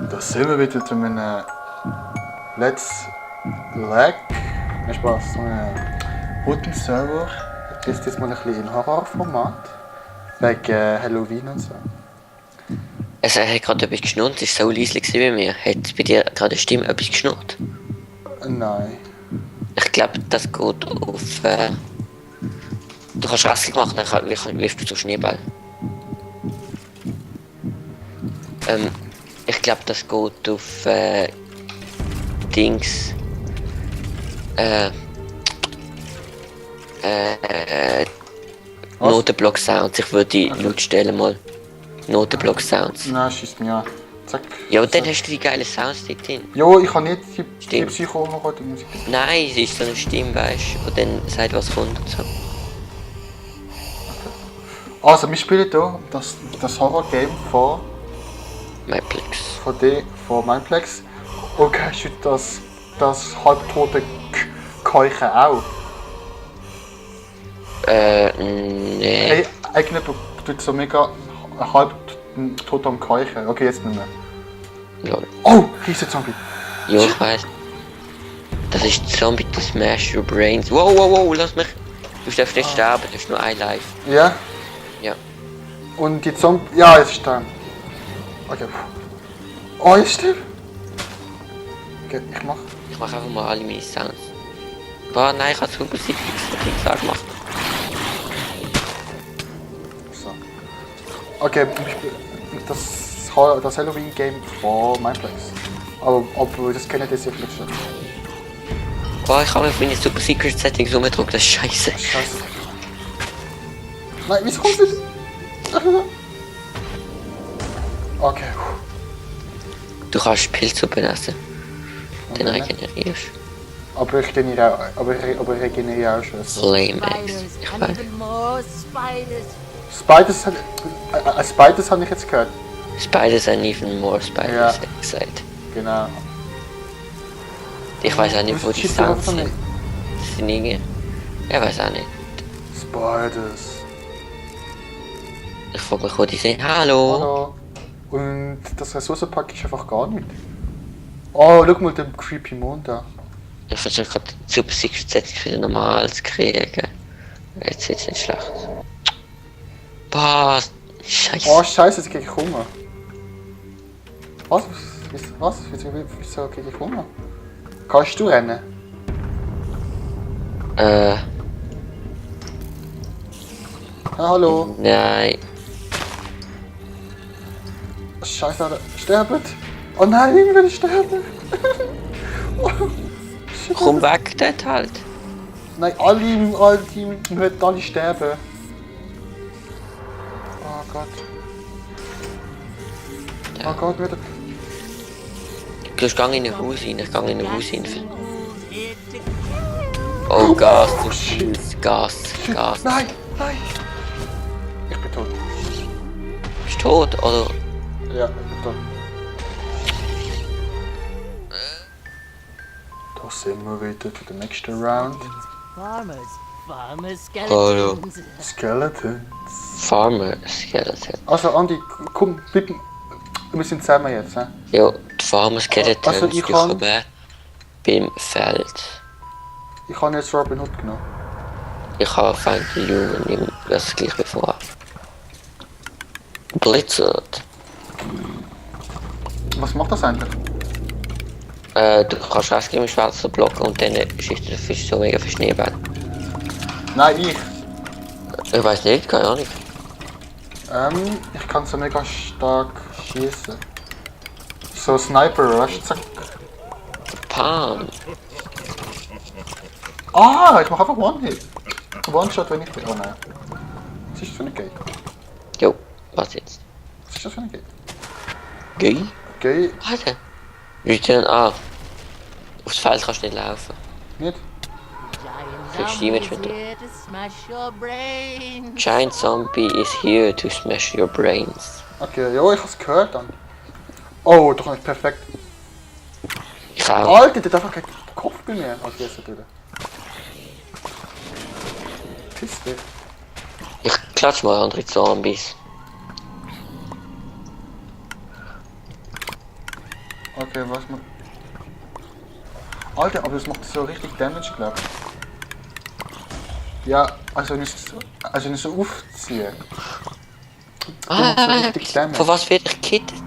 Da sind wir wieder zu einem Let's Lag. Nein, Spaß, zu einem guten Server. Das ist jetzt mal ein bisschen in Horrorformat. Wegen Halloween und so. Es hat gerade etwas geschnurrt, es war so leise bei mir. Hat bei dir gerade eine Stimme etwas geschnurrt? Nein. Ich glaube, das geht auf. Du kannst Rassel machen, dann wirfst du so Schneeball. Ich glaube, das geht auf Dings. Notenblock-Sounds. Ich würde die laut stellen mal. Notenblock-Sounds. Nein, schießt mich an. Zack. Ja, und dann hast du die geilen Sounds dort drin. Jo, ich habe nicht die Stimmt. Psycho-Musik. Nein, es ist so eine Stimme, weißt du, die dann sagt, was kommt und so. Also, wir spielen hier das Horror-Game von Myplex. Mindplex. Und hast du das halbtote Keuchen auch? Nee. Hey, eigentlich tut so mega halb tot am Keuchen. Okay, jetzt nicht mehr. Lol. Oh, Riesenzombie. Ja, ich weiß. Das ist Zombie to smash your brains. Wow, wow, wow, lass mich. Du darfst nicht sterben, du hast nur ein Life. Ja? Ja. Und die Zombie. Ja, jetzt ist da. Okay. Oh, jetzt stimmt. Okay, ich mach. Ich mache einfach mal alle meine Sounds. Boah, nein, ich habe super Pixar gemacht. So. Okay, das Halloween-Game von Mindplex. Aber ob das kennen, das ja vielleicht schon. Boah, ich habe auf meine Super Secret Settings rumgedrückt, das ist scheiße. Scheiße. Nein, wieso kommst du nicht? Okay. Du kannst Pilzsuppe essen. Dann regenerierst Aber ich regeneriere auch schon. Flame Eggs. Ich weiß. Spiders habe ich jetzt gehört. Spiders and even more spiders, Ja. hat gesagt. Genau. Ich weiß auch nicht, wo die Shit, Sounds was sind. nicht? Das sind irgendwie... Ich weiß auch nicht. Spiders. Ich frage mich, wo die sind. Hallo! Hallo. Und das Ressourcenpack ist einfach gar nicht. Oh, schau mal den creepy Mond da. Ich versuche gerade Super Secret Settings wieder normal zu kriegen. Jetzt sieht's nicht schlecht. Boah, scheiße. Oh Scheiße, jetzt krieg ich Hunger. Was? Wieso krieg ich Hunger? Kannst du rennen? Ja, hallo. Nein. Scheiße, Alter. Sterben? Oh nein, ich will sterben. Oh, shit. Komm weg dort halt. Nein, alle werden alle sterben. Oh Gott. Ja. Oh Gott, wieder. Du geh in ein Haus rein, ich gehe in ein Haus rein. Oh, Gas, du Scheiß. Gas. Nein, nein. Ich bin tot. Bist du tot, oder? Ja, ich bin tot. Da sind wir wieder für den nächsten Round. Farmers, Hallo. skeletons. Skeleton. Farmer Skeleton. Also Andi, komm, bleib. Wir sind zusammen jetzt, hä? Ja, die Farmer Skeletons, Also, ich die kann- kommen beim Feld. Ich habe jetzt Robin Hood genommen. Ich habe Find the Human, das gleich wie vorher. Blizzard. Was macht das eigentlich? Du kannst rausgehen mit schwarzen Blocken und dann schießt der Fisch so mega viel Schneeball. Nein, ich. Ich weiß nicht, keine Ahnung. Ich kann so mega stark schießen. So Sniper, weißt du? Zack. Pan. Ah, ich mach einfach One-Hit. One-Shot, wenn ich bin. Oh nein. Was ist das für ein Gate? Jo, was jetzt? Was ist das für ein Gate? Geh? Gate? Warte. Return A. Aufs Feld kannst du nicht laufen. Nicht? Kriegst du Damage mit Here to smash your brain. Giant Zombie is here to smash your brains. Okay, ja, ich hab's gehört dann. Oh, doch nicht perfekt. Ich auch. Alter, der hat einfach keinen Kopf bei mir. Okay, jetzt natürlich. Piss weg. Ich klatsch mal andere Zombies. Okay, was man. Alter, aber das macht so richtig Damage, glaub ich. Ja, also nicht so aufziehen. Das macht so richtig Damage. Von was wird ich gekittet?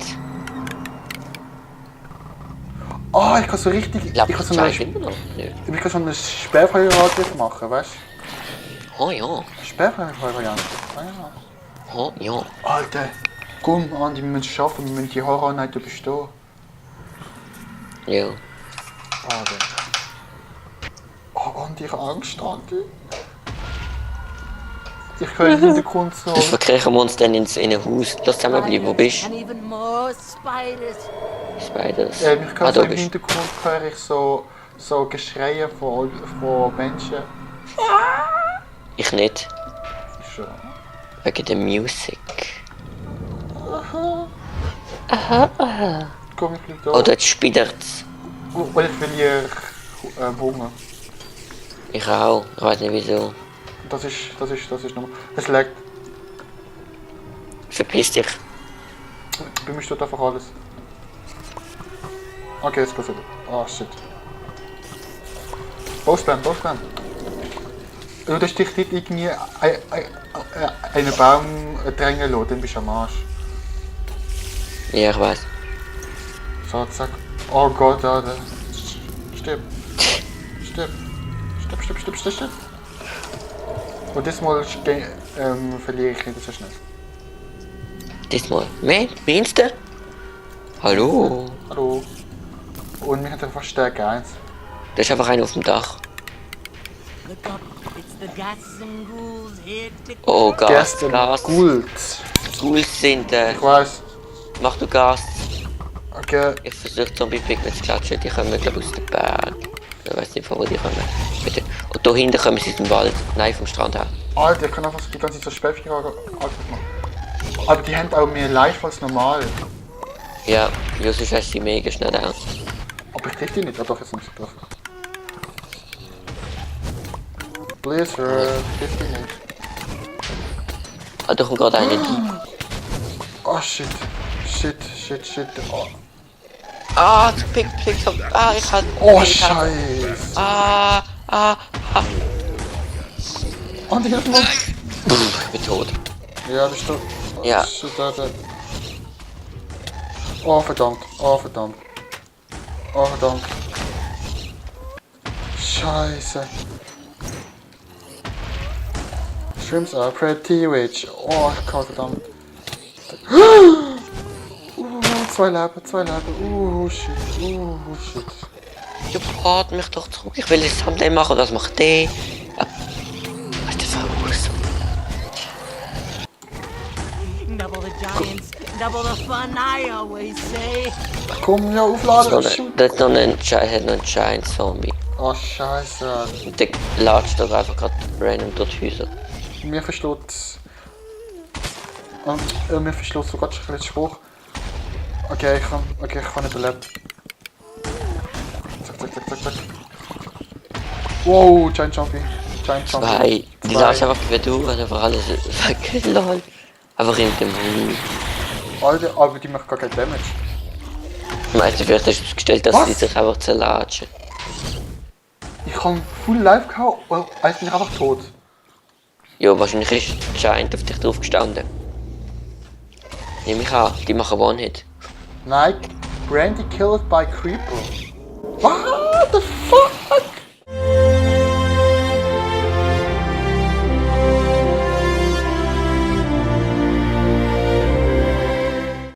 Ah, ich kann so richtig. Ich Ich glaube, kann das so eine, zeigt immer noch. Nö. ich kann so eine Sperrfeuerrate machen, weißt Oh ja. du? Sperrfeuervariante. Ah ja. Oh ja. Alter, komm, Andi, wir müssen es schaffen, wir müssen die Horror nicht überstehen. Ja. Alter. Oh, Andi, ich habe Angst, Andi. Ich höre im Hintergrund so. Das verkriegen wir uns dann in ein Haus. Lass zusammenbleiben, wo bist And even more spiders. du? Spiders. Ich höre so da im bist Hintergrund höre ich so Geschreie von Menschen. ich nicht. Ich schon. Wegen der Musik. Komm, ich bleib da. Oh, dort spiddert's. Und ich will hier Hunger. Ich auch. Ich weiß nicht wieso. Das ist nochmal. Es leckt. Verpiss dich. Bei mir steht einfach alles. Okay, jetzt geht's wieder. Oh shit. Bausplan. Du hast dich dort irgendwie einen Baum drängen lassen, dann bist du am Arsch. Ja, ich weiß. So, zack. Oh Gott, Alter. Stirb. Stirb. Und diesmal verliere ich nicht so schnell. Diesmal. Meinst du? Hallo? Hallo. Und wir haben einfach Stärke 1. Da ist einfach einer auf dem Dach. Look up, it's the ghasts and ghouls here to Oh, Gas. Gestern Gas. Gold. Ghouls sind, Ich weiß. mach du Gas. Okay. Ich versuche Zombie-Pigments zu klatschen. Die kommen, glaube ich, aus dem Berg. Ich weiß nicht, von wo die kommen. Bitte. Und da hinten kommen sie aus dem Wald. Nein, vom Strand her. Alter, ich kann einfach die ganze Zeit so Späfchen machen. Aber die haben auch mehr Life als normal. Ja, ja, sonst hast du sie mega schnell aus. Aber ich krieg die nicht. Ah doch, jetzt muss ich drauf. Blizzard, krieg die nicht. Ah, da kommt gerade einer rein. Oh shit. Oh, Ah, Pick. Ah, ich hab. oh ich hab- Scheiße. Ah. Andi, hilf mir. Ich bin tot. Ja, bist du. Oh, Ja. Shit, Alter. Oh verdammt. Scheiße. Shrimps are pretty rich. Oh Gott, verdammt. 2 Leben. Shit. Ja, wart mich doch zurück. Ich will ein Thumbnail machen, das macht der. Was ist das aus? double the giants, double the fun, I always say. Komm, ja, Das aufladen. ist noch ein Giant Zombie. Oh Scheiße. Und der latscht doch einfach gerade random durch die Häuser. Mir versteht. Mir versteht sogar schon den Spruch. Okay, ich kann nicht überleben. Zack. Wow, Giant Zombie. Zwei. Die latscht einfach wieder durch und einfach alles weg. Lol. Einfach in dem Haus. Alter, aber die macht gar kein Damage. Meinst du, vielleicht hast du es gestellt, dass Was? sie sich einfach zerlatschen? Ich habe Full Life gehabt und jetzt bin ich einfach tot. Ja, wahrscheinlich ist Giant auf dich drauf gestanden. Nehme ich an, die machen One-Hit. Nein, Brandy killed by Creeper. What the fuck?